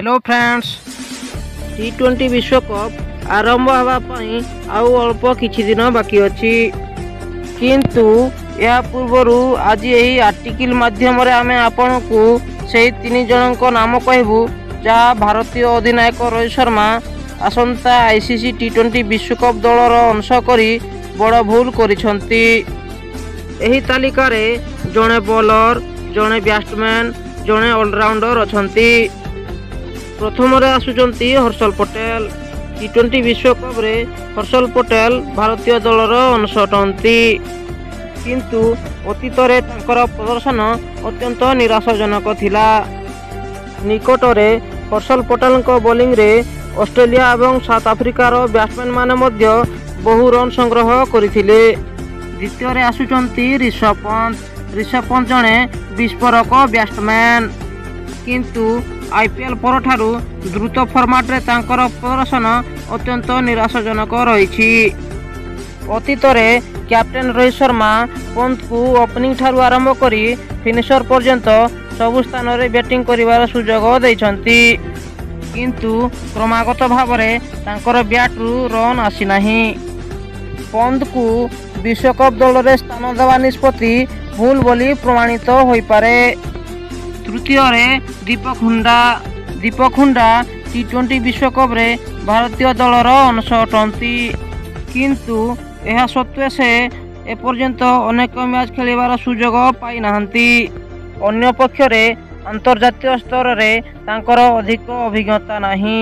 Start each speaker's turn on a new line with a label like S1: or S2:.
S1: Hello friends, ଟି20 ବିଶ୍ୱକପ୍ ଆରମ୍ଭ ହେବା ପାଇଁ ଆଉ ଅଳ୍ପ କିଛି ଦିନ ବାକି ଅଛି। କିନ୍ତୁ ଏହା ପୂର୍ବରୁ ଆଜି ଏହି ଆର୍ଟିକିଲ୍ ମାଧ୍ୟମରେ ଆମେ ଆପଣଙ୍କୁ ସେହି ତିନି ଜଣଙ୍କ ନାମ କହିବୁ, ଯାହା ଭାରତୀୟ ଅଧିନାୟକ ରୋହିତ ଶର୍ମା ଆସନ୍ତା ଆଇସିସି ଟି20 ବିଶ୍ୱକପ୍ ଦଳର ଅଂଶ କରି ବଡ଼ ଭୁଲ କରିଛନ୍ତି। ଏହି ତାଲିକାରେ ଜଣେ ବୋଲର, ଜଣେ ବ୍ୟାଟ୍ସମ୍ୟାନ୍, ଜଣେ ଅଲରାଉଣ୍ଡର ଅଛନ୍ତି। ପ୍ରଥମରେ ଆସୁଛନ୍ତି ହର୍ଷଲ ପଟେଲ। ଟି20 ବିଶ୍ୱକପରେ ହର୍ଷଲ ପଟେଲ ଭାରତୀୟ ଦଳର ଅଂଶ ଅଟନ୍ତି, କିନ୍ତୁ ଅତୀତରେ ତାଙ୍କର ପ୍ରଦର୍ଶନ ଅତ୍ୟନ୍ତ ନିରାଶାଜନକ ଥିଲା। ନିକଟରେ ହର୍ଷଲ ପଟେଲଙ୍କ ବୋଲିଂରେ ଅଷ୍ଟ୍ରେଲିଆ ଏବଂ ସାଉଥ ଆଫ୍ରିକାର ବ୍ୟାଟ୍ସମ୍ୟାନ୍ମାନେ ମଧ୍ୟ ବହୁ ରନ୍ ସଂଗ୍ରହ କରିଥିଲେ। ଦ୍ୱିତୀୟରେ ଆସୁଛନ୍ତି ରିଷଭ ପନ୍ତ। ରିଷଭ ପନ୍ତ ଜଣେ ବିସ୍ଫୋରକ ବ୍ୟାଟ୍ସମ୍ୟାନ୍, କିନ୍ତୁ ଆଇପିଏଲ୍ ପରଠାରୁ ଦ୍ରୁତ ଫର୍ମାଟରେ ତାଙ୍କର ପ୍ରଦର୍ଶନ ଅତ୍ୟନ୍ତ ନିରାଶାଜନକ ରହିଛି। ଅତୀତରେ କ୍ୟାପ୍ଟେନ୍ ରୋହିତ ଶର୍ମା ପନ୍ତଙ୍କୁ ଓପନିଂ ଠାରୁ ଆରମ୍ଭ କରି ଫିନିସର ପର୍ଯ୍ୟନ୍ତ ସବୁ ସ୍ଥାନରେ ବ୍ୟାଟିଂ କରିବାର ସୁଯୋଗ ଦେଇଛନ୍ତି, କିନ୍ତୁ କ୍ରମାଗତ ଭାବରେ ତାଙ୍କର ବ୍ୟାଟରୁ ରନ୍ ଆସିନାହିଁ। ପନ୍ତଙ୍କୁ ବିଶ୍ୱକପ୍ ଦଳରେ ସ୍ଥାନ ଦେବା ନିଷ୍ପତ୍ତି ଭୁଲ ବୋଲି ପ୍ରମାଣିତ ହୋଇପାରେ। ତୃତୀୟରେ ଦୀପକ ହୁଣ୍ଡା। ଦୀପକ ହୁଣ୍ଡା ଟି20 ବିଶ୍ୱକପରେ ଭାରତୀୟ ଦଳର ଅଂଶ ଅଟନ୍ତି, କିନ୍ତୁ ଏହା ସତ୍ତ୍ୱେ ସେ ଏପର୍ଯ୍ୟନ୍ତ ଅନେକ ମ୍ୟାଚ୍ ଖେଳିବାର ସୁଯୋଗ ପାଇନାହାନ୍ତି। ଅନ୍ୟପକ୍ଷରେ ଆନ୍ତର୍ଜାତୀୟ ସ୍ତରରେ ତାଙ୍କର ଅଧିକ ଅଭିଜ୍ଞତା ନାହିଁ।